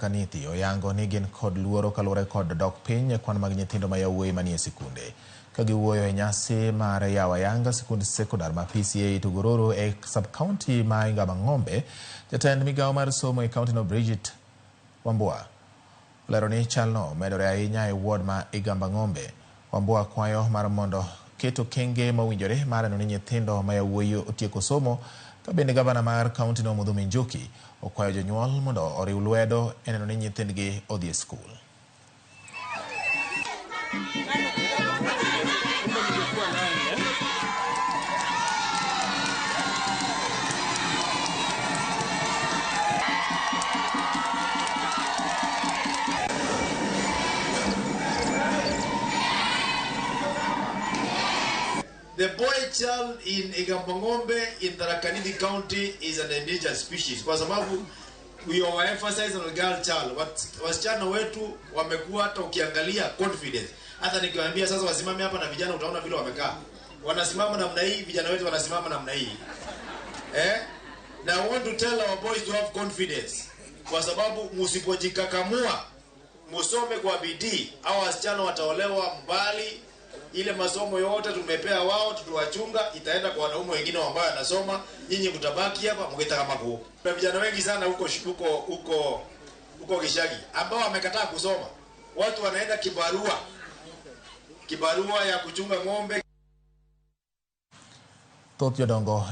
Tharaka Nithi oyango ni gin kod luoro kaluwore kod dok piny e kwan mag nyithindo ma yawuoyi manie sikunde. Ka giwuoyo e nyasi mar yawo ayanga sikund sekondar ma PCEA Tugururu e sub-county ma Igambang'ombe, jatend migawo mar somo e county no Bridget Wambua olero ni chalno medore ahinya e ward ma Igambang'ombe. Wambua kwayo mar mondo ket okenge mowinjore mar neno ni nyithindo ma yawuoyi otieko somo ka bende gavana mar county no Muthomi Njuki okwayo jonyuol mondo oriw lwedo e neno ni nyithindgi odhi e skul. The boy child in Igambang'ombe in Tharaka Nithi County is an endangered species kwa sababu we overemphasize on girl child. Wasichana wetu wamekuwa, hata ukiangalia confidence, hata nikiwaambia sasa wasimame hapa na vijana, utaona vile wamekaa, wanasimama namna hii, vijana wetu wanasimama namna hii, eh? Na I want to tell our boys to have confidence, kwa sababu msipojikakamua musome kwa bidii, au wasichana wataolewa mbali. Ile masomo yote tumepea wao, tutuwachunga, itaenda kwa wanaume wengine ambao wanasoma, nyinyi mtabaki hapa mkitaka makuu. Kuna vijana wengi sana huko huko huko huko Gishagi ambao wamekataa kusoma. Watu wanaenda kibarua, kibarua ya kuchunga ng'ombe. Thoth jodongo